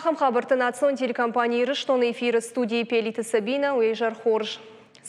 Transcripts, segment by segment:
Ахӕм хабӕрттӕ национ телекомпани Ирыстоны эфиры студийы Пелиты Сабинӕ. Уе изӕр хорз.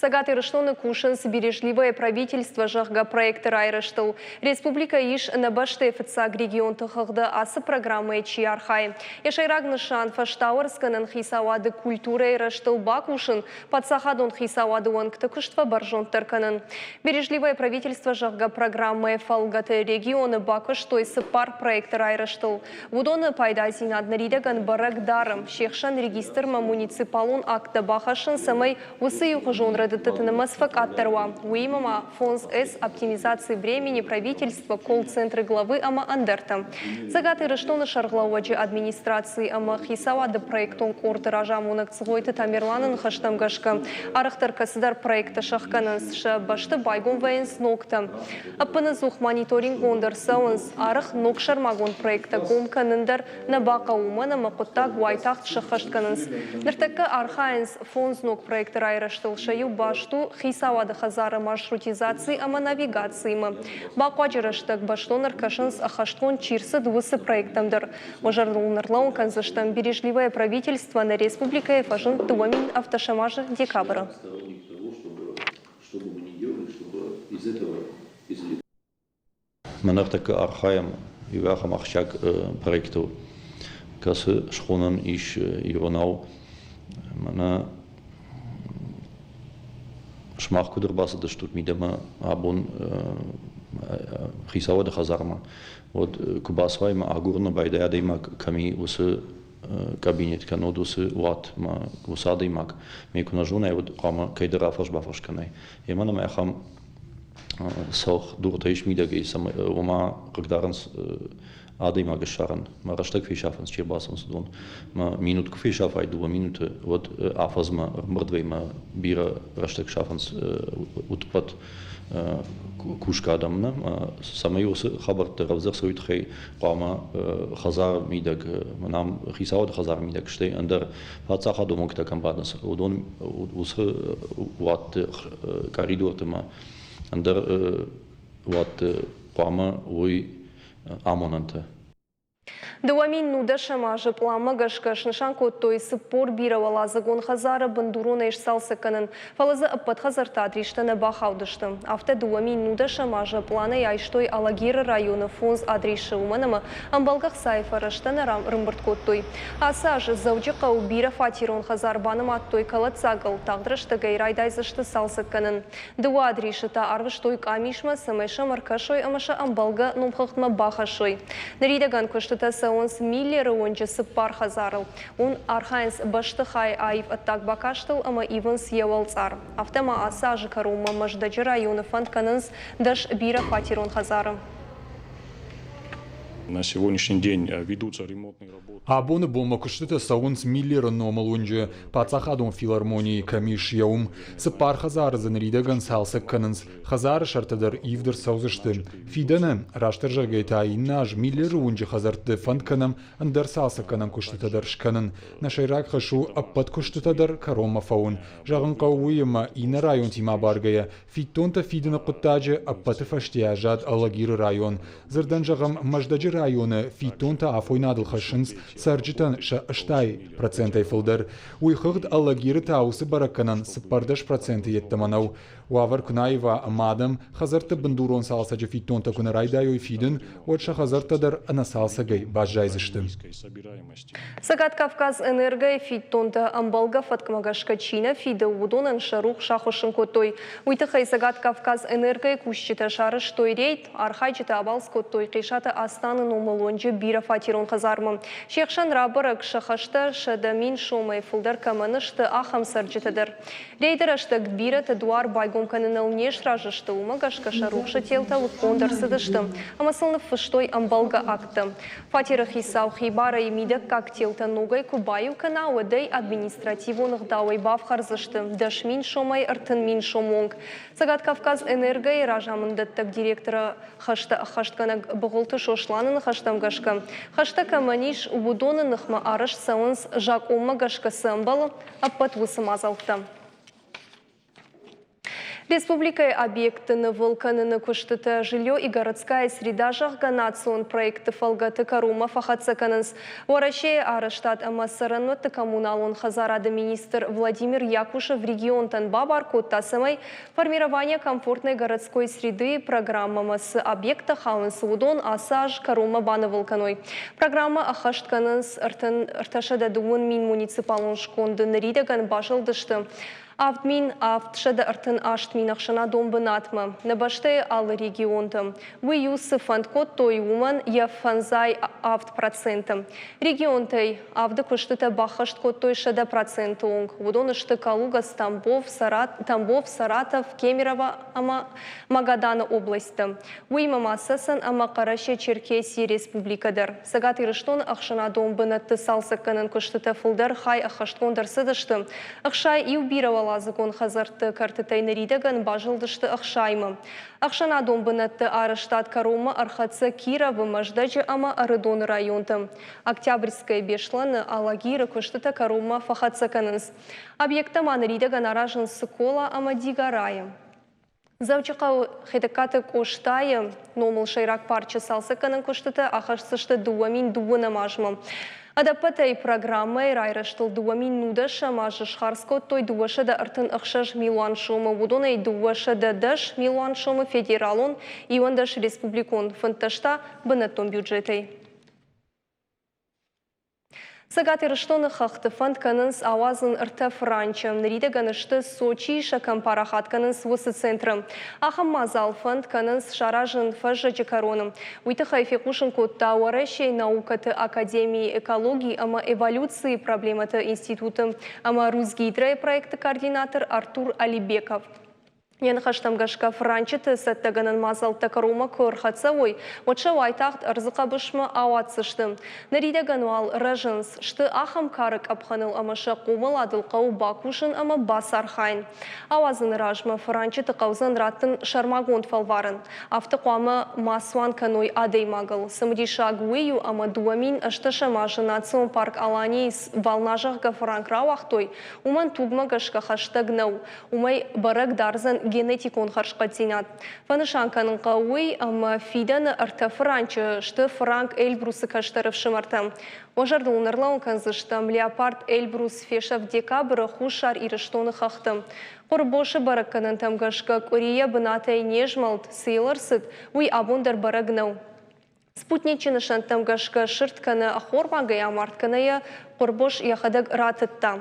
Цӕгат Ирыстоны кусынц «Бережливое правительство», зӕгъгӕ, проекты райрӕзтыл. Республикӕйы ис нӕ бӕстӕйы фыццаг регионты хыгъды ацы программӕйы чи архайы. Йӕ сӕйраг нысан фӕстауӕрцгӕнӕн хицауады культурӕйы рӕзтыл бакусын, паддзахадон хицауады уӕнгты куыст фӕбӕрзонддӕр кӕнын. «Бережливое правительство», зӕгъгӕ, программӕйы фӕлгӕты регионы бакуыстой цыппар проекты райрӕзтыл. Уыдоны пайдадзинад ныридӕгӕн бӕрӕг дары. Се хсӕн регистрмӕ муниципалон акттӕ бахӕссын, цӕмӕй уыцы иухуызон рӕдыдтыты нымӕц фӕкъаддӕр уа. Уыимӕ ма 5С, оптимизации времени, правительство, колл-центры главы ӕмӕ ӕндӕртӕ. Цӕгат Ирыстоны сӕргълӕууӕджы администрацийы ӕмӕ хицауады проектон къорды разамонӕг Цгъойты Тамерланы ныхӕстӕм гӕсгӕ, арӕхдӕр кӕцыдӕр проекттӕ сӕхгӕнынц, сӕ бӕсты байгом вӕййынц ногтӕ. Ӕппынӕдзух мониторинггонд ӕрцӕуынц, арӕх ног сӕрмагонд проекттӕ гом кӕнын дӕр нӕ бахъӕуы, уымӕн ӕмӕ хъуыддаг уайтагъд сӕххӕст кӕнынц. Ныртӕккӕ архайынц фондз ног проекты райрӕзтыл, сӕ иу баст у хицауады хӕдзары маршрутизаци ӕмӕ навигациимӕ. Бахъуаджы рӕстӕг бӕстон ӕркӕсынц, ӕххӕстгонд чи рцыд, уыцы проекттӕм дӕр. Уӕ зӕрдыл ын ӕрлӕууын кӕндзыстӕм, Бережливое правительство нӕ республикӕйы фӕзынд 2007 азы декабры. Что бы мы ни делали, чтобы из этого извлекли. Мы ныртӕккӕ архайӕм иу ахӕм ахсджиаг проектыл, кӕцы схонӕн ис иронау. Мӕнӕ сымах куыд ӕрбацыдыстут мидӕмӕ абон хицауады хӕдзармӕ, уӕд куы бацӕуай ӕмӕ агурыны байдайа адӕймаг кӕм и, уыцы кабинет кӕннод уыцы уат ма уыцы адӕймаг ме куы нӕ зонай, уӕд хъуамӕ кӕйдӕр рафӕрс-бафӕрс кӕнай. Емӕ нӕм ахӕм цалх дуртӕ ис мидӕгӕй, цӕмӕй ома хъыгдарынц адӕймаг ссарын. Мӕ рӕстӕг фесафынц, чи ӕрбацӕуынц, уыдон. Мӕ минут куы фесафай, дыууӕ минуты, уӕд афӕдзмӕ ӕрмырдвӕй мӕ бирӕ рӕстӕг сафынц утӕппӕт кусгӕ адӕм нӕ, цӕмӕй уыцы хабӕрттӕ рӕвдздӕр цӕуой, тыххӕй хъуамӕ хӕдзары мидӕг, мӕнӕ ам хицауады хӕдзары мидӕг, стӕй ӕндӕр паддзахадон уӕнгтӕ кӕм бадынц, уыдон уыцы уатты, къӕридорты ӕмӕ ӕндӕр уатты хъуамӕ уой амонӕнтӕ. 2019 азы пъланмӕ гӕсгӕ снысан кодтой 40 бирӕуӕладзыгон хӕдзары бындуронӕй сцалцӕг кӕнын, фӕлӕ дзы ӕппӕт хӕдзӕртты адристӕ нӕ бахаудысты. Афтӕ 2019 азы пъланӕй айстой Алагиры районы фондз адресы, уымӕн ӕмӕ ӕмбӕлгӕ хцайы фӕрӕзтӕ нӕ рымбырд кодтой. Ацы аз Дзӕуджыхъӕуы бирӕфатерон хӕдзар банымадтой кӕлӕддзагыл, тагъд рӕстӕгӕй райдайдзысты цалцӕг кӕнын. Дыууӕ адресы та арвыстой къамисмӕ, цӕмӕй сӕм ӕркӕсой ӕмӕ сӕ ӕмбӕлгӕ номхыгъдмӕ бахӕссой. Ныридӕгӕн куыстытӕ цӕуынц Миллеры уынджы цыппар хӕдзарыл. Уым архайынц бӕстыхайы аив ӕддаг бакастыл ӕмӕ ивынц йӕ уӕлцъар. Афтӕ ма ацы азы кӕронмӕ Мӕздӕджы районы фӕнд кӕнынц дӕс бирӕфатерон хӕдзары. На сегодняшний день ведутся ремонтные работы. Абоны бонмӕ куыстытӕ цӕуынц Миллеры номыл уынджы паддзахадон филармонийы кӕм ис, йӕ уым. Цыппар хӕдзары дзы ныридӕгӕн цалцӕг кӕнынц. Хӕдзары сӕртӕ дӕр ивд ӕрцӕудзысты. Фидӕны, растдӕр зӕгъгӕйӕ та иннӕ аз Миллеры уынджы хӕдзӕртты фӕнд кӕнӕм ӕндӕр цалцӕггӕнӕн куыстытӕ дӕр скӕнын. Нӕ сӕйраг хӕс у ӕппӕт куыстытӕ дӕр кӕронмӕ фӕуын. Зӕгъын хъӕуы уый, ӕмӕ иннӕ районтимӕ абаргӕйӕ, фиддонтӕ фидыны хъуыддаджы ӕппӕты фӕсте аззад Алагиры район. Дзырдӕн зӕгъӕм, Мӕздӕджы районы фиддонтӕ афойнадыл хӕссынц цӕрджытӕн сӕ 80 процентӕй фылдӕр. Уый хыгъд Алагиры та уыцы бӕрӕггӕнӕн 14 проценты йеддӕмӕ нӕу. Уавӕр куы нӕ аива ӕмӕ адӕм хӕдзӕртты бындурон цалцӕджы фиддонтӕ куы нӕ райдайой фидын, уӕд сӕ хӕдзӕрттӕ дӕр ӕнӕцалцӕгӕй баззайдзысты. Цӕгат Кавказ энергойы фиддонтӕ ӕмбӕлгӕ фӕткмӕ гӕсгӕ чи нӕ фиды, уыдонӕн сӕ рухс ахуыссын кодтой. Уый тыххӕй Цӕгат Кавказ энергойы кусджытӕ сарӕзтой рейд, архайджытӕ абалц кодтой Хъесаты Астаны номыл уынджы бирӕфатерон хӕдзармӕ. Се хсӕн рабӕрӕг, сӕ хӕстӕ 100 000 сомӕй фылдӕр кӕмӕн сты, ахӕм цӕрджытӕ дӕр. Рейды рӕстӕг бирӕтӕ дуар байгом кӕныныл не сразы сты, уымӕ гӕсгӕ сӕ рухсы телтӕ лыггонд ӕрцыдысты ӕмӕ сыл ныффыстой ӕмбӕлгӕ акттӕ. Фатеры хицау хибарӕй мидӕггаг телтӕ ногӕй куы баиу кӕна, уӕд ӕй административон ӕгъдауӕй бафхӕрдзысты 10 000 сомӕй 30 000 сомы онг. Цӕгат Кавказ Энергойы разамынддӕттӕг директоры хӕстӕ ӕххӕстгӕнӕг Быгъуылты Сосланы ныхӕстӕм гӕсгӕ, хӕстӕ кӕмӕн ис, уыдоны ныхмӕ арӕзт цӕуынц, закъонмӕ гӕсгӕ цы ӕмбӕлы, ӕппӕт уыцы мадзӕлттӕ. Республикӕйы объектты нывыл кӕныны куыстытӕ «Жилье и городская среда», зӕгъгӕ, национ проекты фӕлгӕты кӕронмӕ фӕхӕццӕ кӕнынц. Уӕрӕсейы арӕзтад ӕмӕ цӕрӕнуӕтты коммуналон хӕдзарады министр Владимир Якушев регионтӕн бабар кодта, цӕмӕй «Формирование комфортной городской среды» программӕмӕ цы объекттӕ хауынц, уыдон ацы аз кӕронмӕ банывыл кӕной. Программӕ ӕххӕст кӕнынц 330 000 муниципалон сконды, ныридӕгӕн базылдысты 7738 мин ӕхсӕнадон бынатмӕ нӕ бӕстӕйы алы регионты. Уый у, цы фӕнд кодтой, уымӕн йӕ 57%. Регионтӕй авды куыстытӕ баххӕст кодтой 100% онг. Уыдон сты Калуга, Тамбов, Тамбов, Саратов, Кемерово ӕмӕ Магаданы облӕсттӕ. Уыимӕ ма Цӕцӕн ӕмӕ Хъӕрӕсе-Черкесийы республикӕ дӕр. Цӕгат Ирыстоны ӕхсӕнадон бынӕтты цалцӕггӕнӕн куыстытӕ фылдӕр хай ӕххӕстгонд ӕрцыдысты. 61 бирӕуӕладзыгон хӕдзӕртты кӕртытӕй ныридӕгӕн базылдысты 60-мӕ. Ӕхсӕнадон бынӕтты арӕзтад кӕронмӕ ӕрхӕццӕ Кировы, Мӕздӕджы ӕмӕ Ӕрыдоны районты. Октябрьскӕйы, Беслӕны, Алагиры куыстытӕ кӕронмӕ фӕхӕццӕ кӕнынц. Объекттӕ ма ныридӕгӕн аразынц Цыкола ӕмӕ Дигорайы. Дзӕуджыхъӕуы Хетӕгкаты Къостайы номыл сӕйраг парчы цалцӕггӕнӕн куыстытӕ ахӕсдзысты 2012 азмӕ. Ӕдӕппӕтӕй программӕйы райрӕзтыл 2019 азы схардз кодтой 236 милуан сомы, уыдонӕй 210 милуан сомы федералон, 11 республикон, 15 та бынӕттон бюджетӕй. Цӕгат Ирыстоны хӕхты фӕнд кӕнынц ауадзын ӕртӕ франчы. Ныридӕгӕн сты Сочийы сӕ кӕм парахат кӕнынц, уыцы центры. Ахӕм мадзал фӕнд кӕнынц саразын фӕззӕджы кӕроны. Уый тыххӕй фехъусын кодта Уӕрӕсейы наукӕты академийы экологи ӕмӕ эволюцийы проблемӕты институты ӕмӕ Русгидройы проекты координатор Артур Алибеков. Йӕ ныхӕстӕм гӕсгӕ, франчыты цӕттӕгӕнӕн мадзӕлттӕ кӕронмӕ куы ӕрхӕццӕ уой, уӕд сӕ уайтагъд ӕрдзы хъӕбысмӕ ауадздзысты. Ныридӕгӕн уал рӕзынц, сты ахӕм кары къӕпхӕныл ӕмӕ сӕ хъомыладыл хъӕуы бакусын ӕмӕ бацархайын. Ауадзыны размӕ франчыты хъӕудзӕн раттын сӕрмагонд фӕлварӕн. Афтӕ хъуамӕ ма цуан кӕной адӕймагыл. Цымыдисаг уый у, ӕмӕ 2018 азы национ парк Аланийы Волна, зӕгъгӕ, франк рауагътой, уымӕн тугмӕ гӕсгӕ хӕстӕг нӕу. Уымӕй бӕрӕг дардзӕн генетикон хӕрзхъӕддзинад. Фӕнысан кӕнын хъӕуы уый, ӕмӕ фидӕны ӕртӕ фыранчы сты фыранк Эльбрусы кӕстӕр ӕфсымӕртӕ. Уӕ зӕрдыл ын ӕрлӕууын кӕндзыстӕм, леопард Эльбрус фесӕфт декабры Хуссар Ирыстоны хӕхты. Хъуырбосы бӕрӕггӕнӕнтӕм гӕсгӕ къуырийӕ бынатӕй не змӕлд, цы йыл ӕрцыд, уый абон дӕр бӕрӕг нӕу. Спутничы нысӕнттӕм гӕсгӕ сырд кӕнӕ ӕххормагӕй амард, кӕнӕ йӕ хъуырбос йӕхӕдӕг ратыдта.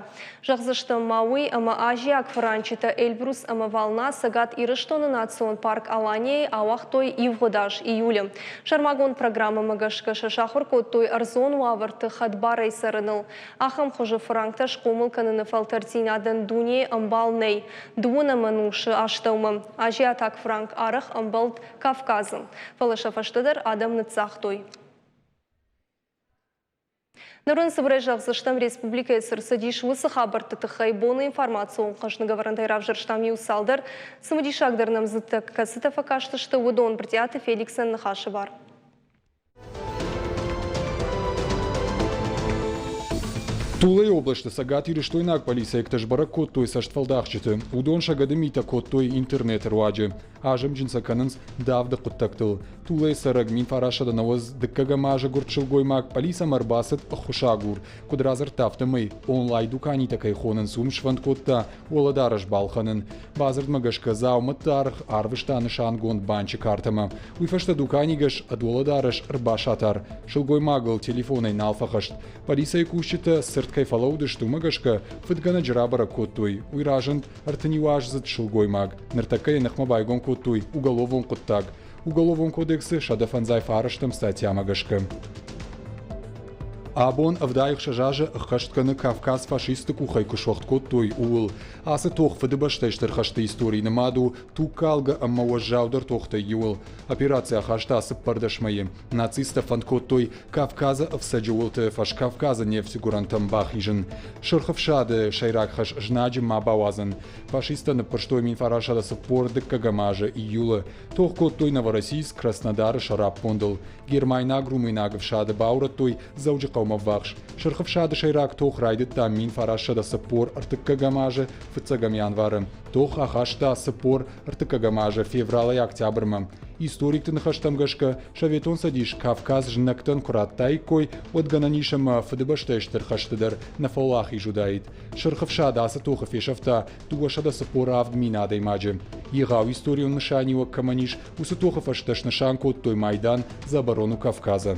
Зӕгъдзыстӕм ма уый, ӕмӕ азиаг фыранчытӕ Эльбрус ӕмӕ Волна Цӕгат Ирыстоны национ парк Аланияйы ауагътой ивгъуыд аз июлы. Сӕрмагонд программӕмӕ гӕсгӕ сӕ сахуыр кодтой ӕрдзон уавӕрты хӕдбарӕй цӕрыныл. Ахӕм хуызы фыранктӕ схъомыл кӕныны фӕлтӕрддзинадӕн дунейы ӕмбал нӕй. Дыууынӕм ӕнусы астӕумӕ азиатаг фыранк арӕх ӕмбӕлд Кавказы, фӕлӕ сӕ фӕстӕдӕр адӕм ныццагътой. Ныр ын цыбырӕй зӕгъдзыстӕм, республикӕйы цы рцыдис, уыцы хабӕртты тыххӕй. Боны информацион хъӕзныгӕвӕрӕнтӕй равзӕрстам иу цалдӕр. Цымыдисагдӕр нӕм дзы кӕцытӕ фӕкастысты, уыдон Брытъиаты Феликсӕн ныхасы бар. Тулайы областы цӕгатирыстойнаг полицейӕгтӕ сбӕрӕг кодтой цӕстфӕлдахджыты. Уыдон сӕ гӕды митӕ кодтой интернеты руаджы. Азымджын сӕ кӕнынц давды хъуыддӕгтыл. Тулайы цӕрӕг 1990 дыккӕгӕм азы гуырд сылгоймаг полицӕмӕ ӕрбацыд ӕххуысагур. Куыд радзырдта, афтӕмӕй онлайн-дуканитӕ кӕй хонынц, уым сфӕнд кодта уӕлӕдарӕс балхӕнын. Бадзырдмӕ гӕсгӕ дзаумӕтты аргъ арвыста нысангонд банчы картӕмӕ. Уый фӕстӕ дуканигӕс ӕд уӕлӕдарӕс ӕрбасатар. Сылгоймагыл телефонӕй нал фӕхӕст. Полицӕйы кусджытӕ цырд кӕй фӕлӕууыдысты, уымӕ гӕсгӕ фыдгӕнӕджы рабӕрӕг кодтой. Уый разынд 31-аздзыд сылгоймаг. Ныртӕккӕ йӕ ныхмӕ байгом кодтой уголовон хъуыддаг. Уголовон кодексы 159 статьямӕ гӕсгӕ. Абон 76 азы ӕххӕст кӕны Кавказ фашистты къухӕй куы суӕгъд кодтой, ууыл. Ацы тох Фыдыбӕстӕйы Стыр хӕсты историйы нымад у тугкалгӕ ӕмӕ уӕззаудӕр тохтӕй иуыл. Операци ахаста 14 мӕйы. Нацисттӕ фӕнд кодтой Кавказы ӕфцӕджы уылты Фӕскавказы нефтьгуырӕнтӕм бахизын. Сырх ӕфсады сӕйраг хӕс знаджы ма бауадзын. Фашисттӕ ныппырстой 1942 азы июлы. Тох кодтой Новороссийск, Краснодары сӕраппондыл. Гермайнаг-румынаг ӕфсады баурӕдтой Дзӕуджыхъӕумӕ ввахс. Сырх ӕфсады сӕйраг тох райдыдта 1943 азы. Фыццӕгӕм январы. Тох ахаста 43 азы февралӕй октябрмӕ. Историкты ныхӕстӕм гӕсгӕ, Советон Цӕдис Кавказ знӕгтӕн куы радтаиккой, уӕд гӕнӕн ис ӕмӕ Фыдыбӕстӕйы Стыр хӕсты дӕр нӕ фӕуӕлахиз уыдаид. Сырх ӕфсад ацы тохы фесӕфта 247 мин адӕймаджы. Егъау историон нысаниуӕг кӕмӕн ис, уыцы тохы фӕстӕ снысан кодтой майдан «За оборону Кавказа».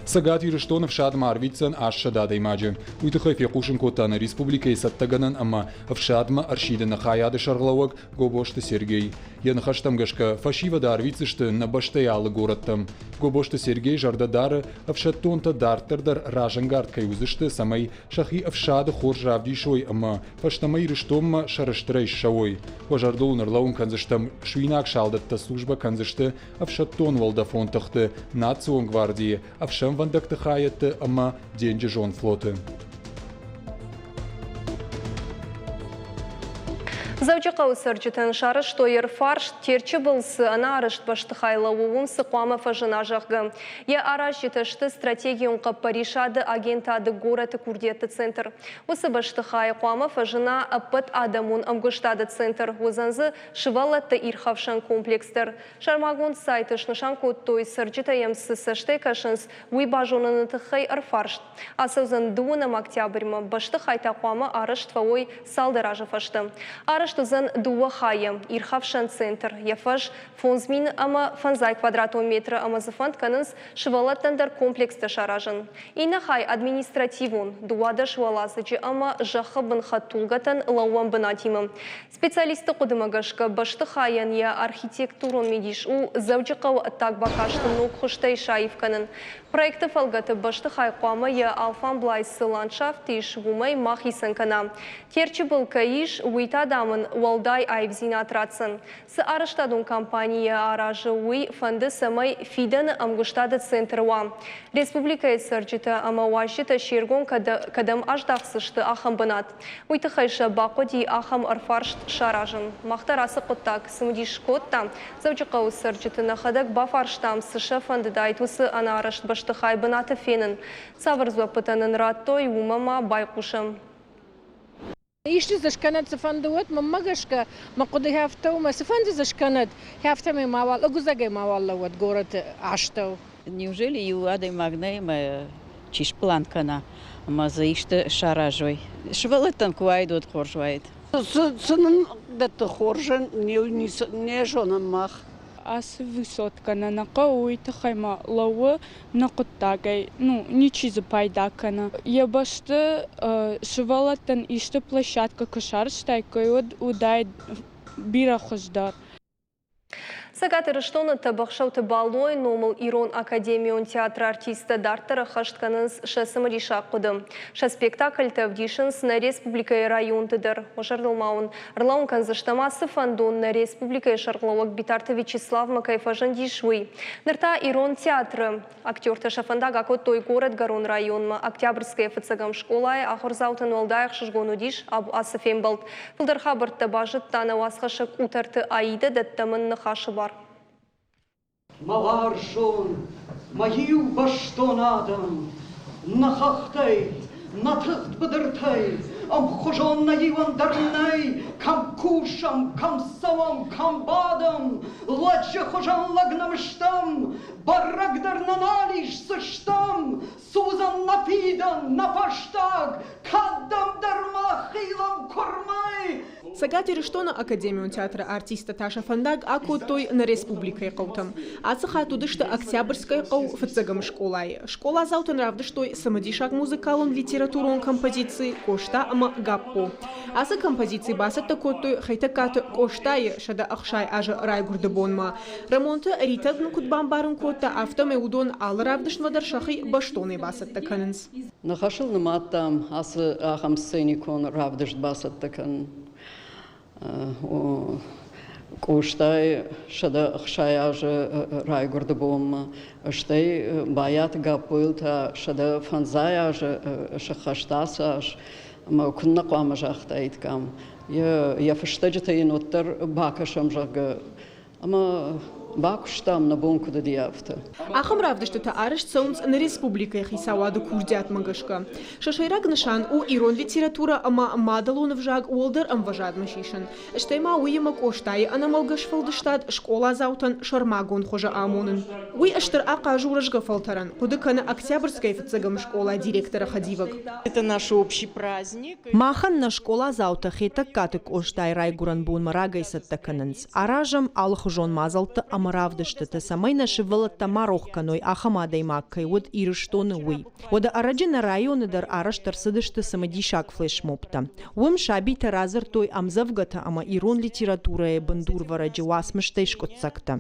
Цӕгат Ирыстоны ӕфсадмӕ арвитдзӕн 800 адӕймаджы. Уый тыххӕй фехъусын кодта нӕ республикӕйы цӕттӕгӕнӕн ӕмӕ ӕфсадмӕ ӕрсидыны хайады сӕргълӕууӕг Гобозты Сергей. Йӕ ныхӕстӕм гӕсгӕ, фӕсивӕд арвитдзысты нӕ бӕстӕйы алы горӕттӕм. Гобозты Сергей зӕрдӕ дары, ӕфсӕддонтӕ дарддӕр дӕр разӕнгард кӕй уыдзысты, цӕмӕй сӕхи ӕфсады хорз равдисой ӕмӕ фӕстӕмӕ Ирыстонмӕ сӕрыстырӕй ссӕуой. Уӕ зӕрдыл уын ӕрлӕууын кӕндзыстӕм, суинаг салдӕттӕ службӕ кӕндзысты ӕфсӕддон-уӕлдӕфон тыхты, национ гвардийы, ӕфсӕнвӕндӕгты хайӕдты ӕмӕ денджызон флоты. Дзӕуджыхъӕуы цӕрджытӕн сарӕзтой ӕрфарст, Терчы был цы ӕнӕарӕзт бӕстыхай лӕууы, уым цы хъуамӕ фӕзына, зӕгъгӕ. Йӕ аразджытӕ сты стратегион хъӕппӕрисады агентады горӕты курдиӕтты центр. Уыцы бӕстыхайы хъуамӕ фӕзына ӕппӕт адӕмон ӕмгуыстады центр, уыдзӕн дзы сывӕллӕтты ирхӕфсӕн комплекс дӕр. Сӕрмагонд сайты снысан кодтой, цӕрджытӕ йӕм цы цӕстӕй кӕсынц, уый базоныны тыххӕй ӕрфарст. Ацӕудзӕн дыууынӕм октябрьмӕ, бӕстыхай та хъуамӕ арӕзт фӕуой цалдӕр азы фӕстӕ. Арӕзт уыдзӕн дыууӕ хайы, ирхӕфсӕн центр, йӕ фӕз 5000 ӕмӕ фӕндзай квадратон метры ӕмӕ дзы фӕнд кӕнынц сывӕллӕттӕн дӕр комплекстӕ саразын. Иннӕ хай административон, 12 уӕладзыджы ӕмӕ зӕххы бын хӕдтулгӕтӕн лӕууӕн бынатимӕ. Специалистты хъуыдымӕ гӕсгӕ, бӕстыхайӕн йӕ архитектурон мидис у Дзӕуджыхъӕуы ӕддаг бакасты ног хуызтӕй саив кӕнын. Проекты фӕлгӕты бӕстыхай хъуамӕ йӕ алфамблай цы ландшафт ис, уымӕй ма хицӕн кӕна. Терчы был кӕй ис, уый та, дам, ын уӕлдай аивдзинад ратдзӕн. Цы арӕзтадон компани йӕ аразы, уый фӕнды, цӕмӕй фидӕны ӕмгуыстады центр уа. Республикӕйы цӕрджытӕ ӕмӕ уазджытӕ се ргом кӕдӕм аздахдзысты, ахӕм бынат. Уый тыххӕй сӕ бахъуыди ахӕм ӕрфарст саразын. Мах дӕр ацы хъуыддаг цымыдис кодта. Дзӕуджыхъӕуы цӕрджыты нӕхӕдӕг бафарстам, цы сӕ фӕндыдаид уыцы ӕнӕарӕзт бӕстыхай бынаты фенын. Цавӕр дзуӕппытӕ нын радтой, уымӕ ма байхъусӕм. Исты дзы скӕнӕд цыфӕнды уӕд, мӕнмӕ гӕсгӕ, мӕ хъуыды афтӕ у, мӕ цыфӕнды дзы скӕнӕд, афтӕмӕй мауал, ӕгуыдзӕгӕй мауал лӕууӕд горӕты астӕу. Неужели иу адӕймаг нӕй ӕмӕ чи спълан кӕна ӕмӕ дзы исты саразой? Сывӕллӕттӕн куы уаид, уӕд хорз уаид. Цы нын дӕтты хорзӕн, не зонӕм мах. Ацы высоткӕ нӕ нӕ хъӕуы, уый тыххӕй ма лӕууы нӕ хъуыддагӕй. Ну, ничи дзы пайда кӕны. Йӕ бӕсты сывӕллӕттӕн исты площадкӕ куы сарӕзтаиккой, уӕд уыдаид бирӕ хуыздӕр. Цӕгат Ирыстоны Тӕбӕхсӕуты Балойы номыл Ирон академион театры артисттӕ дарддӕр ӕххӕст кӕнынц сӕ цымыдисаг хъуыды. Сӕ спектакльтӕ ӕвдисынц нӕ республикӕйы районты дӕр. Уӕ зӕрдыл ма уын ӕрлӕууын кӕндзыстӕм ацы фӕндон нӕ республикӕйы сӕргълӕууӕг Битарты Вячеславмӕ кӕй фӕзындис, уый. Ныр та Ирон театры Актертӕ сӕ фӕндаг акодтой горӕтгӕрон районмӕ. Октябрьскӕйы фыццӕгӕм скъолайы ахуырдзаутӕн уӕлдай ӕхсызгон уыдис ацы фембӕлд. Фылдӕр хабӕрттӕ базыдта нӕ уацхӕссӕг Къутӕрты Аидӕ, дӕттӕм ын ныхасы бар. Мӕ уарзон, мӕ иубӕстон адӕм, нӕ хӕхтӕй, нӕ тыгъд быдыртӕй, ӕмхуызон нӕ иуӕн дӕр нӕй, кӕм кусӕм, кӕм цӕуӕм, кӕм бадӕм, лӕджы хуызӕн лӕг нӕм стӕм, Бӕрӕг дӕр нӕ нал ис, цы стӕм, судзӕм нӕ фидӕн, нӕ фӕстаг, кӕдӕмдӕр ма хилӕм куырмӕй. Цӕгат Ирыстоны академион театры артисттӕ та сӕ фӕндаг акодтой нӕ республикӕйы хъӕутӕм. Ацы хатт уыдысты Октябрьскӕйы хъӕу фыццӕгӕм скъолайы. Скъоладзаутӕн равдыстой цымыдисаг музыкалон-литературон композици «Къоста ӕмӕ Гаппо». Ацы композици бацӕттӕ кодтой Хетӕгкаты Къостайы 160 азы райгуырды бонмӕ. Рӕмонты Ритӕ нын куыд бамбарын кодта, афтӕмӕй уыдон алы равдыстмӕ дӕр сӕхи бӕстонӕй бацӕттӕ кӕнынц. Ныхасыл нымадтам ацы ахӕм сценикон равдыст бацӕттӕ кӕнын. Къостайы 160 азы райгуырды бонмӕ, стӕй Байаты Гаппойыл та 105 азы сыххӕст ацы аз. Ӕмӕ куыннӕ хъуамӕ загътаиккам, йӕ фыстӕджытӕ йын уӕддӕр бакӕсӕм, зӕгъгӕ, Ӕмӕ Бакуыстам, нӕ бон куыд уыди, афтӕ. Ахӕм равдыстытӕ арӕзт цӕуынц нӕ республикӕйы хицауады курдиатмӕ гӕсгӕ. Сӕ сӕйраг нысан у ирон литературӕ ӕмӕ мадӕлон ӕвзаг уӕлдӕр ӕмвӕзадмӕ сисын. Стӕй ма уыимӕ Къостайы ӕнӕмӕлгӕ сфӕлдыстад скъоладзаутӕн сӕрмагонд хуызы амонын. Уый стыр ахъаз у рӕзгӕ фӕлтӕрӕн, хъуыды кӕны Октябрьскӕйы фыццӕгӕм скъолайы директоры хӕдивӕг. Это наш общий праздник. Махӕн нӕ скъоладзаутӕ Хетӕгкаты Къостайы райгуырӕн бонмӕ рагӕй цӕттӕ кӕнынц. Аразӕм алыхуызон мадзӕлттӕ ӕмӕ равдыстытӕ, цӕмӕй нӕ сывӕллӕттӕ ма рох кӕной, ахӕм адӕймаг кӕй уыд Ирыстоны, уый. Уӕдӕ ӕрӕджы нӕ районы дӕр арӕзт ӕрцыдысты цымыдисаг флешмобтӕ. Уым сабитӕ радзырдтой ӕмдзӕвгӕтӕ ӕмӕ ирон литературӕйы бындурвӕрӕджы уацмыстӕй скъуыддзӕгтӕ.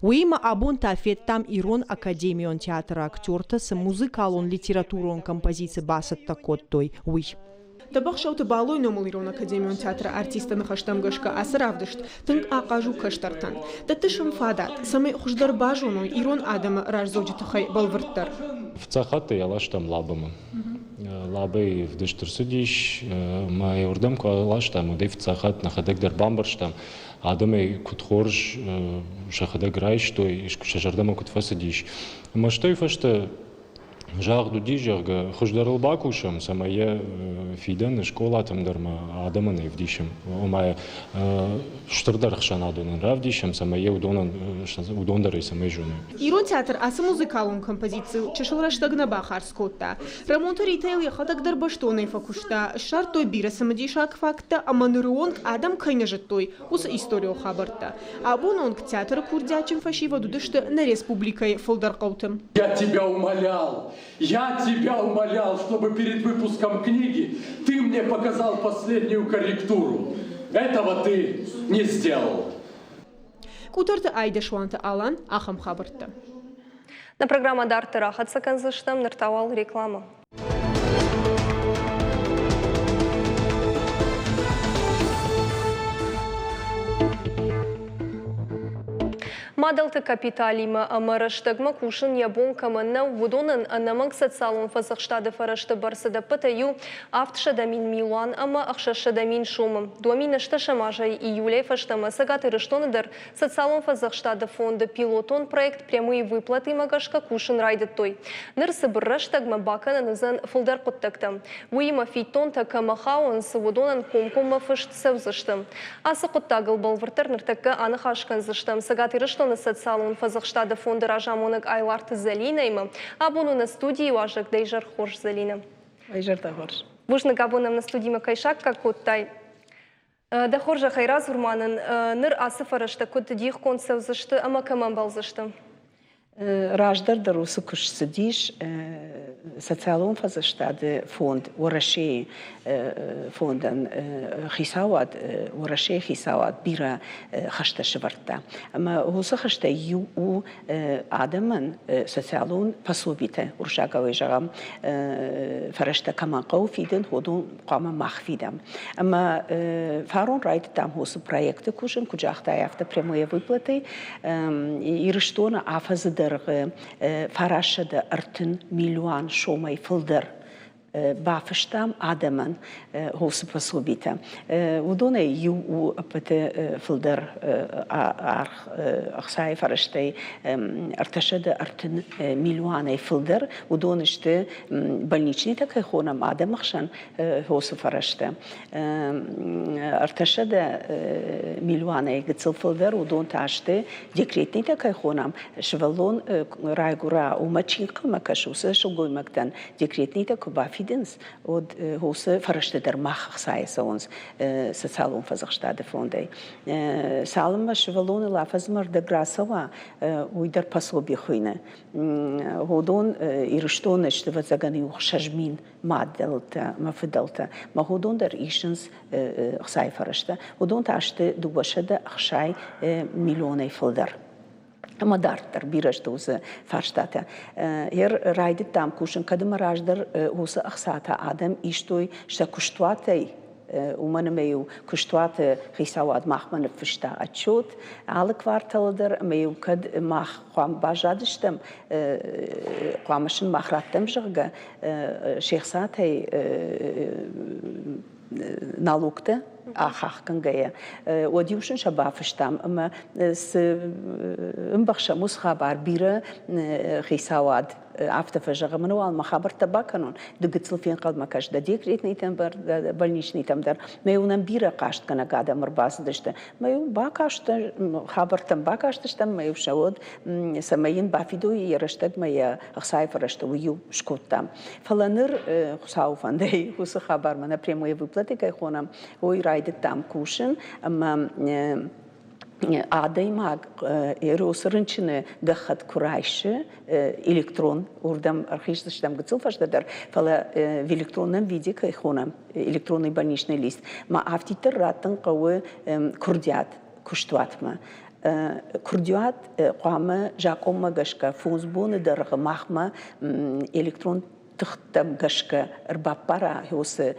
Уыимӕ абон та федтам ирон академион театры актертӕ цы музыкалон-литературон композици бацӕттӕ кодтой, уый. Тӕбӕхсӕуты Балойы номыл Ирон академион театры артисты ныхӕстӕм гӕсгӕ ацы равдыст тынг ахъаз у кӕстӕртӕн. Дӕтты сын фадат, цӕмӕй хуыздӕр базоной ирон адӕмы раздзоджы тыххӕй бӕлвырддӕр. Фыццаг хатт ӕй аластам Лабӕмӕ. Лабӕйы ӕвдыст ӕрцыдис, ӕмӕ йӕ уырдӕм куы аластам, уӕд ӕй фыццаг хатт нӕхӕдӕг дӕр бамбӕрстам, адӕм ӕй куыд хорз сӕхӕдӕг райстой, сӕ зӕрдӕмӕ куыд фӕцыдис. Ӕмӕ стӕй фӕстӕ Загъд уыди, зӕгъгӕ, хуыздӕрыл бакусӕм, цӕмӕй йӕ фидӕны скъолатӕм дӕр ма адӕмӕн ӕвдисӕм, ома стырдӕр ӕхсӕнадонӕн равдисӕм, цӕмӕй йӕ уыдонӕн уыдон дӕр ӕй цӕмӕй зоной. Ирон театр ацы музыкалон композицийыл чысыл рӕстӕг нӕ бахардз кодта. Рӕмонты Ритӕйыл йӕхӕдӕг дӕр бӕстонӕй фӕкуыста, ссардтой бирӕ цымыдисаг факттӕ ӕмӕ ныры онг адӕм кӕй нӕ зыдтой, уыцы историон хабӕрттӕ. Абон онг театры курдиатджын фӕсивӕд уыдысты нӕ республикӕйы фылдӕр хъӕуты. Я тебя умолял, я тебя умолял, чтобы перед выпуском книги ты мне показал последнюю корректуру. Этого ты не сделал. Къутӕрты Айдӕсуанты Алан ахӕм хабӕрттӕ. Нӕ программӕ дарддӕр ахӕццӕ кӕндзыстӕм, ныр та уал реклама. Мадӕлты капиталимӕ ӕмӕ рӕстӕгмӕ кусын йӕ бон кӕмӕн нӕу, уыдонӕн ӕнӕмӕнг социалон фӕдзӕхстады фӕрӕзты бӕрц ӕдӕппӕтӕй у 700 милуан ӕмӕ 600 мин сомы. 2008 азӕй июлӕй фӕстӕмӕ Цӕгат Ирыстоны дӕр Социалон фӕдзӕхстады фонды пилотон проект «Прямые выплаты»-мӕ гӕсгӕ кусын райдыдтой. Ныр цыбыр рӕстӕгмӕ бакӕнӕн уыдзӕн фылдӕр хъуыддӕгтӕ. Уыимӕ фиддонтӕ кӕмӕ хауынц, уыдонӕн комкоммӕ фыст цӕудзысты. Ацы хъуыддагыл бӕлвырддӕр ныртӕккӕ аныхас кӕндзыстӕм Цӕгат Ирыстоны социалон фӕдзӕхстады фонды разамонӕг Айларты Зӕлинӕимӕ. Абон у нӕ студийы уазӕг дӕ изӕр хорз, Зӕлинӕ. Изӕртӕ хорз. Бузныг, абон нӕм нӕ студимӕ кӕй саккаг кодтай. Дӕ хорзӕхӕй радзур ма нын, ныр ацы фӕрӕзтӕ куыд дихгонд цӕудзысты ӕмӕ кӕм ӕмбӕлдзысты? Раздӕр дӕр уыцы куыст цыдис социалон фӕдзӕхстады фонд Уӕрӕсейы фондӕн хицауад, Уӕрӕсейы хицауад бирӕ хӕстӕ сӕвӕрдта. Ӕмӕ уыцы хӕстӕй иу у адӕмӕн социалон пособитӕ, уырыссагау зӕгъӕм, фӕрӕзтӕ кӕмӕн хъӕуы фидын, уыдон хъуамӕ мах фидӕм. Ӕмӕ фарон райдыдтам уыцы проекты кусын, куыд загътай, афтӕ прямые выплаты. Ирыстоны афӕдзы дӕргъы 930 миллион сомӕй фылдӕр бафыстам адӕмӕн уыцы пособитӕ. Уыдонӕй иу у ӕппӕты фылдӕр аргъ ӕхцайы фӕрӕзтӕй 330 миллионӕй фылдӕр. Уыдон сты больничныйтӕ кӕй хонӕм адӕмы хсӕн хосы фӕрӕзтӕ. 300 милуанӕй гыццыл фылдӕр уыдон та сты декретныйтӕ кӕй хонӕм, сывӕллон райгуыра, уымӕ чи ӕнхъӕлмӕ кӕсы, уыцы сылгоймӕгтӕн декретныйтӕ куы бафидынц, уӕд уыцы фӕрӕзтӕ дӕр мах ӕхцайӕ цӕуынц социалон фӕдзӕхстады фондӕй. Цалынмӕ сывӕллоныл афӕдзмӕ ӕрдӕг рацӕуа, уый дӕр пособи хуыйны. Уыдон Ирыстоны сты, ӕвӕццӕгӕн, иу 6000 мадӕлтӕ мӕ фыдӕлтӕ. Мӕ уыдон дӕр исынц ӕхцайы фӕрӕзтӕ. Уыдон та сты 260 миллионӕй фылдӕр. Ӕмӕ дарддӕр бирӕ сты уыцы фарстатӕ. Ер райдыдтам кусын, кӕд ӕмӕ раздӕр уыцы ӕхцатӕ адӕм истой сӕ куыстуатӕй, уымӕн ӕмӕ-иу куыстуаты хицауад махмӕ ныффыста отчет алы кварталы дӕр, ӕмӕ-иу кӕд мах хъуамӕ баззадыстӕм, хъуамӕ сын мах раттӕм, зӕгъгӕ, се хцатӕй налогтӕ. ахахгӕнгӕйӕ, уӕд-иу сын сӕ бафыстам ӕмӕ цы ӕмбӕхсӕм, уыцы хабар бирӕ хицауад афтӕ фӕзӕгъы, мӕнӕ уал мӕ хабӕрттӕ бакӕнон, ды гыццыл фенхъӕлмӕ кӕс дӕ декретныйтӕм дӕр, больничныйтӕм дӕр. Мӕ-иу нӕм бирӕ хъастгӕнӕг адӕм ӕрбацыдысты. Мӕ-иу бакастӕн, хабӕрттӕм бакастыстӕм, мӕ-иу сӕ уӕд, цӕмӕй йын бафидой йӕ рӕстӕгмӕ йӕ ӕхцайы фӕрӕзтӕ, уый-иу скодтам. Фӕлӕ ныр, Хуыцауы фӕндӕй, уыцы хабар мӕнӕ прямые выплаты кӕй хонӕм, уый райдыдтам кусын ӕмӕ адӕймаг уыцы рынчыны гӕххӕтт куы райсы электрон, уырдӕм ӕрхиздзыстӕм гыццыл фӕстӕдӕр, фӕлӕ в электронном виде кӕй хонӕм, электронный больничный лист, ма афтиддӕр раттын хъӕуы куырдиат куыстуатмӕ. Куырдиат хъуамӕ закъонмӕ гӕсгӕ фондз боны дӕргъы махмӕ электрон тыхтӕм гӕсгӕ ӕрбаппара уыцы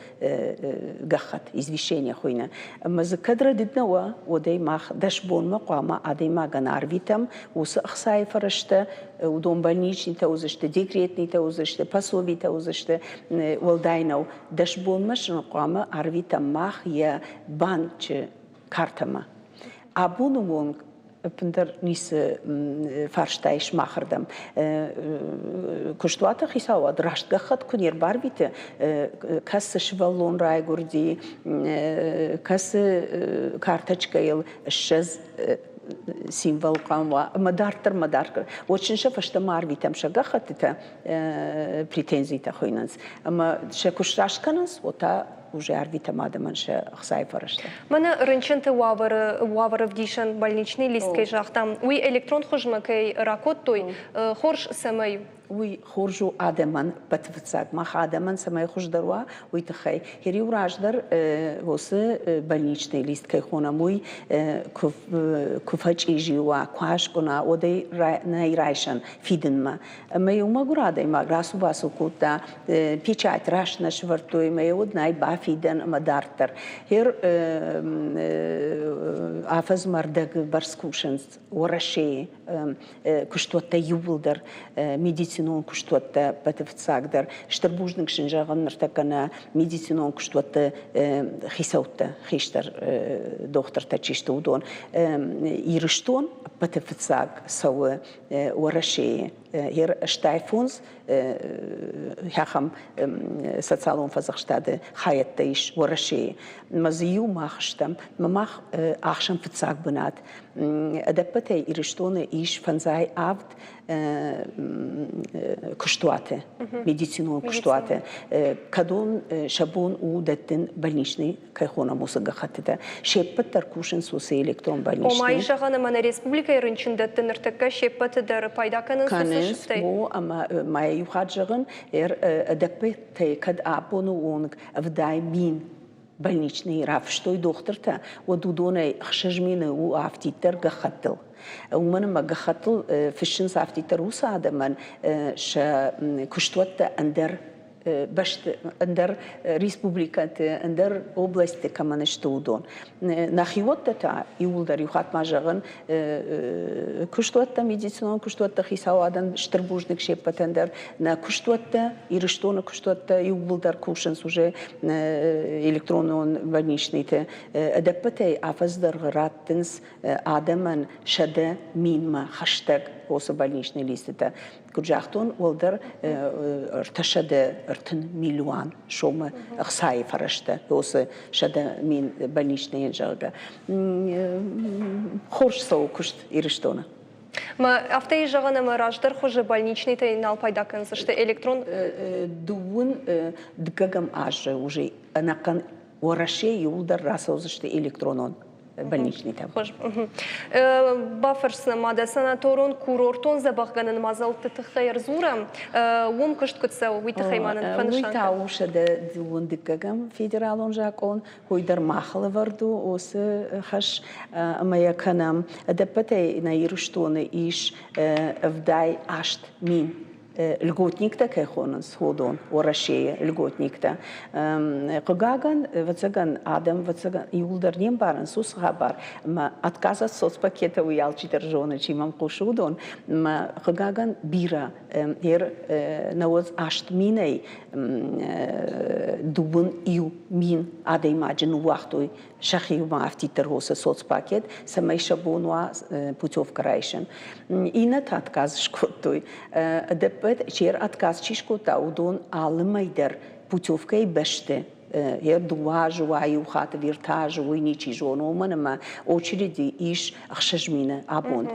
гӕххӕтт, извещение хуыйны. Ӕмӕ дзы кӕд рӕдыд нӕ уа, уӕд ӕй мах дӕс бонмӕ хъуамӕ адӕймагӕн арвитӕм уыцы ӕхцайы фӕрӕзтӕ, уыдон больничныйтӕ уыдзысты, декретныйтӕ уыдзысты, пособитӕ уыдзысты, уӕлдай нӕу. Дӕс бонмӕ сын хъуамӕ арвитӕм мах йӕ банчы картӕмӕ. Абоны онг ӕппындӕр ницы фарста ис махырдӕм. Куыстуаты хицауад раст гӕххӕтт куы не рбарвиты, кӕцы сывӕллон райгуырди, кӕцы карточкӕйыл 20 символ хъуамӕ уа, ӕмӕ дарддӕр ӕмӕ дарддӕр. Уӕд сын сӕ фӕстӕмӕ арвитӕм сӕ гӕххӕттытӕ, претензитӕ хуыйнынц, ӕмӕ сӕ куы сраст кӕнынц, уӕд та уже арвитӕм адӕмӕн сӕ ӕхцайы фӕрӕзтӕ. Мӕнӕ рынчынты уавӕры уавӕры ӕвдисӕн больничный лист кӕй загътам, уый электрон хуызмӕ кӕй ракодтой, хорз цӕмӕй у? Уый хорз у адӕмӕн, ӕппӕты фыццаг мах адӕмӕн цӕмӕй хуыздӕр уа, уый тыххӕй. Хер-иу раздӕр уыцы больничный лист кӕй хонӕм, уый куы фӕчъизи уа, куы аскъуына, уӕд ӕй нӕй райсӕн фидынмӕ. Ӕмӕ-иу мӕгуыр адӕймаг рацу-бацу кодта, печать раст нӕ сӕвӕрдтой, ӕмӕ йӕ уӕд нӕй бафидӕн ӕмӕ дарддӕр. Гъер афӕдзмӕ ӕрдӕгы бӕрц кусынц Уӕрӕсейы куыстуӕттӕ иууылдӕр, медицинон куыстуӕттӕ ӕппӕты фыццагдӕр. Стыр бузныг сын зӕгъын ныртӕккӕ нӕ медицинон куыстуӕтты хицӕуттӕ, хистӕр дохтыртӕ чи сты, уыдон. Ирыстон ӕппӕты фыццаг цӕуы Уӕрӕсейы 85 ахӕм социалон фӕдзӕхстады хайӕдтӕ ис Уӕрӕсейы. Ӕмӕ дзы иу мах стӕм. Ӕмӕ мах ахсӕм фыццаг бынат. Ӕдӕппӕтӕй Ирыстоны ис фӕндзай авд куыстуаты, медицинон куыстуаты, кӕдон сӕ бон у дӕттын больничный кӕй хонӕм, уыцы гӕххӕттытӕ. Се ппӕт дӕр кусынц уыцы электрон больничный. Ома, ис зӕгъӕн, ӕмӕ нӕ республикӕйы рынчындӕтты ныртӕккӕ се ппӕты дӕр пайда кӕнынц уыцы сыфтӕй? Кӕнынц, о, ӕмӕ ма иу хатт зӕгъын, ӕдӕппӕтӕй кӕд абоны онг 70 000 больничный рафыстой дохтыртӕ, уӕд уыдонӕй 6000 у афтиддӕр гӕххӕттыл. Уымӕн ӕмӕ гӕххӕттыл фыссынц афтиддӕр уыцы адӕмӕн сӕ куыстуӕттӕ ӕндӕр бӕсты, ӕндӕр республикӕты, ӕндӕр областты кӕмӕн сты, уыдон. Нӕхиуӕттӕ та иууылдӕр, иу хатт ма зӕгъын, куыстуӕттӕ, медицинон куыстуӕттӕ хицауадӕн стыр бузныг се ппӕтӕн дӕр. Нӕ куыстуӕттӕ, Ирыстоны куыстуӕттӕ иууылдӕр кусынц уже электронон больничныйты. Ӕдӕппӕтӕй афӕдз дӕргъы раттынц адӕмӕн 100 000-мӕ хӕстӕг уыцы больничный листытӕ. Куыд загътон, уӕлдӕр 330 милуан сомы ӕхцайы фӕрӕзтӕ, уыцы 100 000 больничныйӕн, зӕгъгӕ. Хорз цӕуы куыст Ирыстоны. Мӕ афтӕ ис зӕгъӕн, ӕмӕ раздӕр хуызы больничныйтӕй нал пайда кӕндзысты электрон. Дыууын дыккӕгӕм азы уже ӕнӕхъӕн Уӕрӕсе иууылдӕр рацӕудзысты электронон больничныйтӕм. Бафӕрсынӕн ма дӕ санаторон-курортон дзӕбӕхгӕнӕн мадзӕлтты тыххӕй ӕрдзурӕм. Уым куыст куыд цӕуы, уый тыххӕй ма нын фӕнысан Уый та у 112-ӕм федералон закъон. Уый дӕр махыл ӕвӕрд у уыцы хӕс ӕмӕ йӕ кӕнӕм. Ӕдӕппӕтӕй нӕ Ирыстоны ис 78 000 льготниктӕ кӕй хонынц, уыдон, Уӕрӕсейы льготниктӕ. Хъыгагӕн, ӕвӕццӕгӕн, адӕм ӕвӕццӕгӕн, иууылдӕр не мбарынц уыцы хабар, ӕмӕ отказ от соцпакета уый алчидӕр зоны, чи мӕм хъусы, уыдон. Ӕмӕ, хъыгагӕн, бирӕ, 98 000-ӕй 21 000 адӕймаджы ныууагътой. Сӕхиуымӕ афтиддӕр уыцы соцпакет, цӕмӕй сӕ бон уа путевкӕ райсын. Иннӕтӕ отказ скодтой. Ӕдӕппӕт чер отказ чи скодта, уыдон алы мӕй дӕр путевкӕйы бӕсты йӕ дыууӕ азы уа, иу хатт ӕви ӕртӕ азы, уый ничи зоны, уымӕн ӕмӕ очереди ис 6000 абон.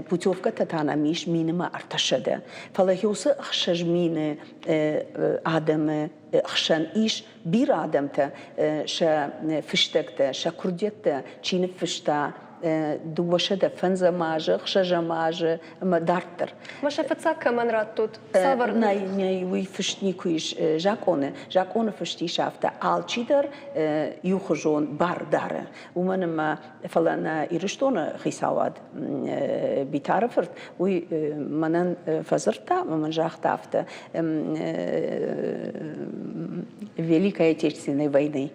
Путевкӕтӕ та нӕм ис минымӕ 300. Фӕлӕ уыцы 6000 адӕмы хсӕн ис бирӕ адӕмтӕ, сӕ фыстӕгтӕ, сӕ куырдиӕттӕ чи ныффыста 205 азы, ӕхсӕзӕм азы ӕмӕ дарддӕр. Ма сӕ фыццаг кӕмӕн радтут? Цавӕр? Нӕй, нӕй, уый фыст никуы ис закъоны. Закъоны фыст ис афтӕ, алчидӕр иухуызон бар дары. Уымӕн ӕмӕ, фӕлӕ нӕ Ирыстоны хицауад Битары фырт, уый мӕнӕн фӕдзырдта ӕмӕ мын загъта афтӕ, Великой Отечественной войны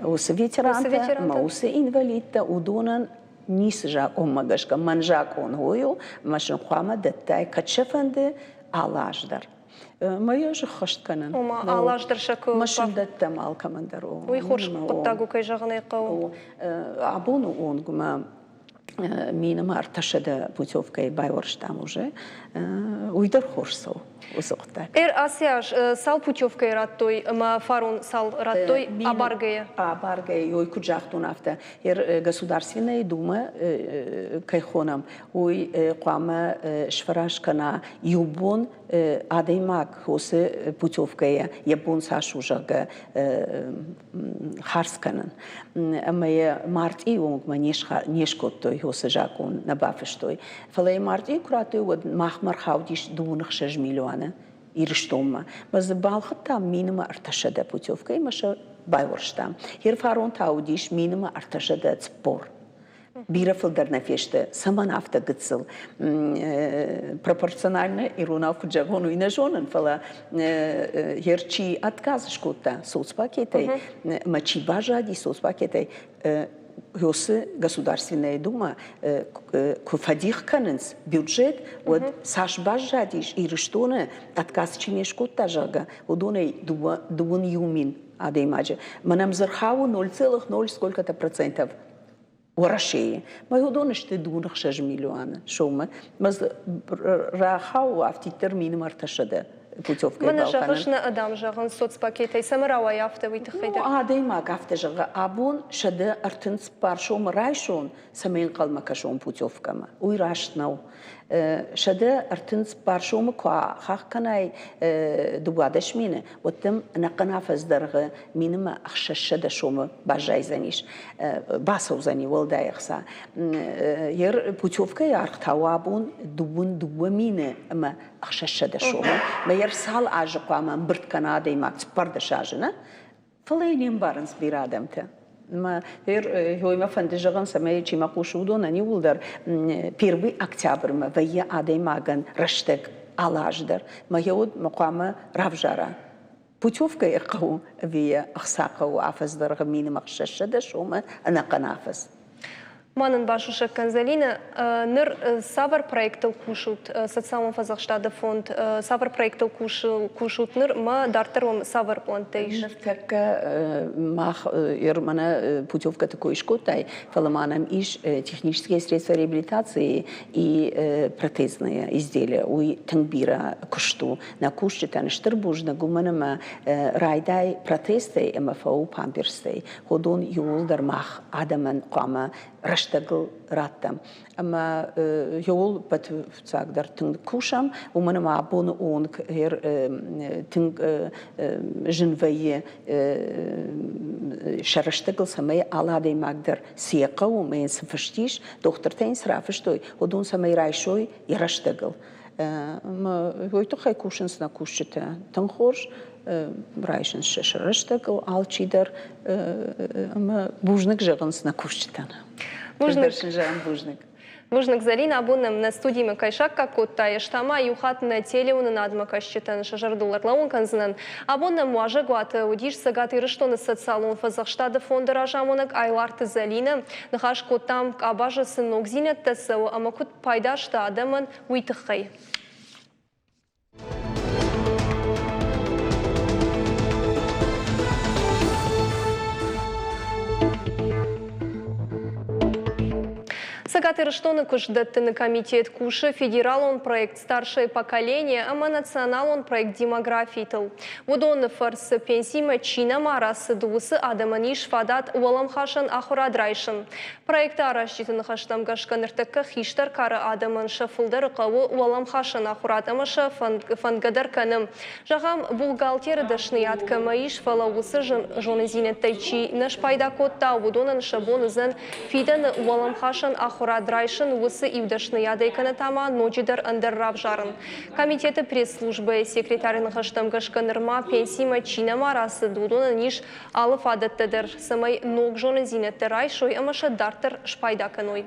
уыцы ветерантӕ ӕмӕ уыцы инвалидтӕ, уыдонӕн ницы закъонмӕ гӕсгӕ, мӕн закъон уый у, ӕмӕ сын хъуамӕ дӕттай, кӕд сӕ фӕнды, алы аз дӕр. Мӕ йӕ сыххӕст кӕнын. Ома алы аз дӕр сӕ куы... Мӕ сын дӕттӕм алкӕмӕн дӕр. Уый хорз хъуыддаг у, кӕй зӕгъын ӕй хъӕуы. Абоны онг мӕ минымӕ ӕртӕсӕдӕ путевкӕйы байуӕрстам уже. Уый дӕр хорз цӕуы, уыцы хъуыддаг. Ацы аз цал путевкӕйы радтой ӕмӕ фарон цал радтой абаргӕйӕ? Абаргӕйӕ, ой, куыд загътон, афтӕ. Государственная Дума кӕй хонӕм, уый хъуамӕ сфӕрӕз кӕна иу бон адӕймаг уыцы путевкӕйӕ йӕ бон цас у, зӕгъгӕ, хардз кӕнын. Ӕмӕ йӕ мартъийы онгмӕ не скодтой уыцы закъон, нӕ бафыстой. Фӕлӕ йӕ мартъийы куы радтой, уӕд махмӕ ӕрхаудис 26 милуаны Ирыстонмӕ. Мӕ дзы балхӕдтам минымӕ 300 путевкӕйы ӕмӕ сӕ байуӕрстам. Херфарон та уыдис минымӕ 340. Бирӕ фылдӕр нӕ фесты. Цӕмӕн афтӕ гыццыл? Пропорционально иронау куыд зӕгъон, уый нӕ зонын, фӕлӕ ер чи отказ скодта соцпакетӕй, ӕмӕ чи баззади соцпакетӕй, уыцы Государственная Дума куы фӕдих кӕнынц бюджет, уӕд цас баззадис Ирыстоны, отказ чи не скодта, зӕгъгӕ, уыдонӕй 21 000 адӕймаджы. Мӕнӕм дзы рхауы 0,0 сколько-то процентов Уӕрӕсейы. Мӕ уыдон сты дыууын ӕхсӕз миллионы сомы. Мӕ рахауы афтиддӕр миным 300 путевкӕйы Мӕнӕ зӕгъыс, нӕ адӕм зӕгъынц соцпакетӕй, цӕмӕ рауайы афтӕ, уый тыххӕй дӕр? Адӕймаг афтӕ зӕгъы, абон 134 сомы райсон, цӕмӕй ӕнхъӕлмӕ кӕсон путевкӕмӕ. Уый раст нӕу. 134 сомы куы ахахх кӕнай 12 000, уӕд дӕм ӕнӕхъӕн афӕдз дӕргъы минымӕ 600 сомы баззайдзӕнис, бацӕудзӕни уӕлдай ӕхца. Ер путевкӕйы аргъ та у абон 22 000 ӕмӕ 600 сомы. Мӕ ер цал азы хъуамӕ ӕмбырд кӕна адӕймаг, 14 азы, нӕ? Фӕлӕ йӕ не мбарынц бирӕ адӕмтӕ. Мӕ мӕ фӕнды зӕгъын, цӕмӕй чи мӕ хъусы, уыдонӕн иууылдӕр первый октябрмӕ вӕййы адӕймагӕн рӕстӕг алы аз дӕр. Мӕ уд мӕ хъуамӕ равзара. Путевкӕйы хъӕуы ӕви йӕ ӕхца хъӕуы афӕдз дӕргъы минимум 600 сомы ӕнӕхъӕн афӕдз. Ма нын басусӕг кӕн, Зӕлинӕ, ныр цавӕр проектыл кусут, социалон фӕдзӕхстады фонд, цавӕр проектыл кусут ныр ӕмӕ дарддӕр уӕм цавӕр пълӕнттӕ ис? Ныртӕккӕ мах мӕнӕ путевкӕты кой скодтай, фӕлӕ ма нӕм ис технические средства реабилитации и протезные изделия. Уый тынг бирӕ куыст у. Нӕ кусджытӕн стыр бузныг, уымӕн ӕмӕ райдай протезтӕй ӕмӕ фӕу памперстӕй. Уыдон иууылдӕр мах адӕмӕн хъуамӕ рӕстӕгыл раттӕм. Ӕмӕ иууыл фыццагдӕр тынг кусӕм, уымӕн ӕмӕ абоны онг тынг зын вӕййы сӕ рӕстӕгыл, цӕмӕй алы адӕймаг дӕр цы йӕ хъӕуы ӕмӕ йын цы фыст ис, дохтыртӕ йын цы рафыстой, уыдон цӕмӕй райсой йӕ рӕстӕгыл. Уый тыххӕй кусынц нӕ кусджытӕ тынг хорз, райсынц сӕ рӕстӕгыл алчидӕр ӕмӕ бузныг зӕгъынц нӕ кусджытӕн. Бузныг. зӕгъын бузныг. Бузныг, Зӕрин, абон нӕм нӕ студимӕ кӕй саккаг кодтай, ӕз та ма иу хатт нӕ телеуынынадмӕ кӕсджытӕн сӕ зӕрдыл ӕрлӕууын кӕндзынӕн. Абон нӕм уазӕгуаты уыдис Цӕгат Ирыстоны социалон фӕдзӕхстады фонды разамонӕг Айларты Зӕлинӕ. Ныхас кодтам, къабазы цы ногдзинӕдтӕ цӕуы ӕмӕ куыд пайда сты адӕмӕн, уый тыххӕй. Цӕгат Ирыстоны куыстдӕттыны комитет кусы федералон проект «Старшее поколение» ӕмӕ националон проект «Демографитыл». Уыдоны фӕрцы пенсимӕ чи нӕма рацыд, уыцы адӕмӕн ис фадат уӕлӕмхасӕн ахуырад райсын. Проекты аразджыты ныхӕстӕм гӕсгӕ ныртӕккӕ хистӕр кары адӕмӕн сӕ фылдӕры хъӕуы уӕлӕмхасӕн ахуырад ӕмӕ сӕ фӕндгӕ дӕр кӕны. Зӕгъӕм, бухгалтеры дӕсныйад кӕмӕ ис, фӕлӕ уыцы зонындзинӕдтӕй чи нӕ спайда кодта, уыдонӕн сӕ бон уыдзӕн фидӕны уӕлӕмхасӕн ахуырад райсын уыцы иу дӕсныйадӕй кӕнӕ та ма ноджыдӕр ӕндӕр равзарын. Комитеты пресс-службӕйы секретары ныхӕстӕм гӕсгӕ нырма пенсимӕ чи нӕма рацыд, уыдонӕн ис алы фадӕттӕ дӕр, цӕмӕй ног зонындзинӕдтӕ райсой ӕмӕ сӕ дарддӕр спайда кӕной.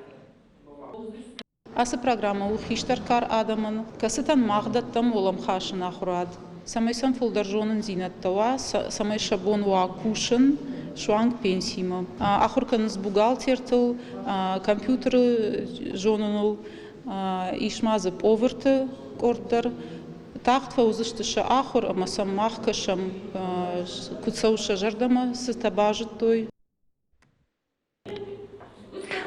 Ацы программӕ у хистӕр кар адӕмӕн, кӕцытӕн мах дӕттӕм уӕлӕмхасӕн ахуырад, цӕмӕй сӕм фылдӕр зонындзинӕдтӕ уа, цӕмӕй сӕ бон уа кусын суанг пенсимӕ. Ахуыр кӕнынц бухгалтертыл, компьютеры зоныныл, ис ма дзы поварты къорд дӕр. Тагъд фӕуыдзысты сӕ ахуыр ӕмӕ сӕм мах кӕсӕм, куыд цӕуы сӕ зӕрдӕмӕ, цытӕ базыдтой.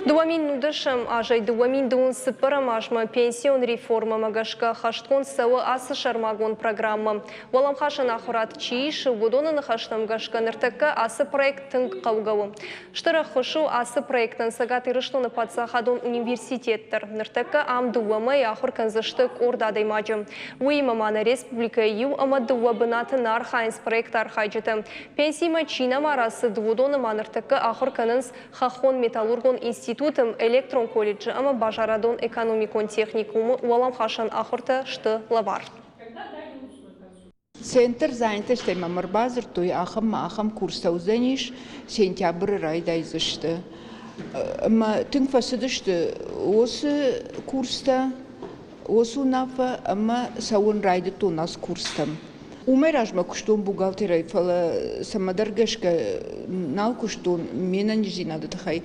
2010 азӕй 2024 азмӕ пенсион реформӕмӕ гӕсгӕ хӕстгонд цӕуы ацы сӕрмагонд программӕ. Уӕлӕмхасӕн ахуырад чи исы, уыдоны ныхӕстӕм гӕсгӕ ныртӕккӕ ацы проект тынг хъӕугӕ у. Стыр ӕххуыс у ацы проектӕн Цӕгат Ирыстоны паддзахадон университет дӕр. Ныртӕккӕ ам дыууӕ мӕйы ахуыр кӕндзысты къорд адӕймаджы. Уыимӕ ма нӕ республикӕйы иу ӕмӕ дыууӕ бынаты нӕ архайынц проекты архайджытӕ. Пенсимӕ чи нӕма рацыд, уыдоны ма ныртӕккӕ ахуыр кӕнынц Хӕххон-металлургон институты, электрон колледжы ӕмӕ базарадон-экономикон техникумы уӕлӕмхасӕн ахуыртӕ сты лӕвар. Центр занятостӕй мӕм ӕрбадзырдтой, ахӕм ма ахӕм курстӕ уыдзӕнис, сентябры райдайдзысты. Ӕмӕ тынг фӕцыдысты уыцы курстӕ, уыцы уынаффӕ ӕмӕ цӕуын райдыдтон ацы курстӕм. Уымӕй размӕ куыстон бухгалтерӕй, фӕлӕ цӕмӕдӕр гӕсгӕ нал куыстон ме нӕниздзинады тыххӕй.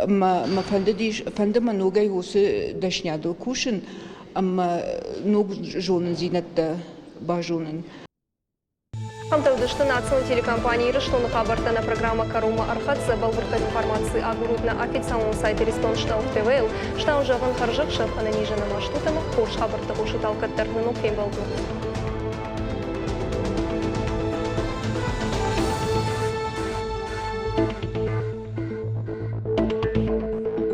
Ӕмӕ мӕ фӕндыдис, фӕнды мӕ ногӕй уыцы дӕсниадыл кусын ӕмӕ ног зонындзинӕдтӕ базонын. Ӕмтӕ уыдысты национ телекомпани Ирыстоны хабӕрттӕ нӕ программӕ кӕронмӕ ӕрхӕццӕ. Бӕлвырддӕр информаци агурут нӕ официалон сайт Иристон Штауф ТВ-йыл. Стау зӕгъын хӕрзӕхсӕв, ӕнӕнизӕн ӕмӕ стут ӕмӕ хорз хабӕрттӕ хъусут алкӕддӕр. Нӕ ног фембӕлдмӕ.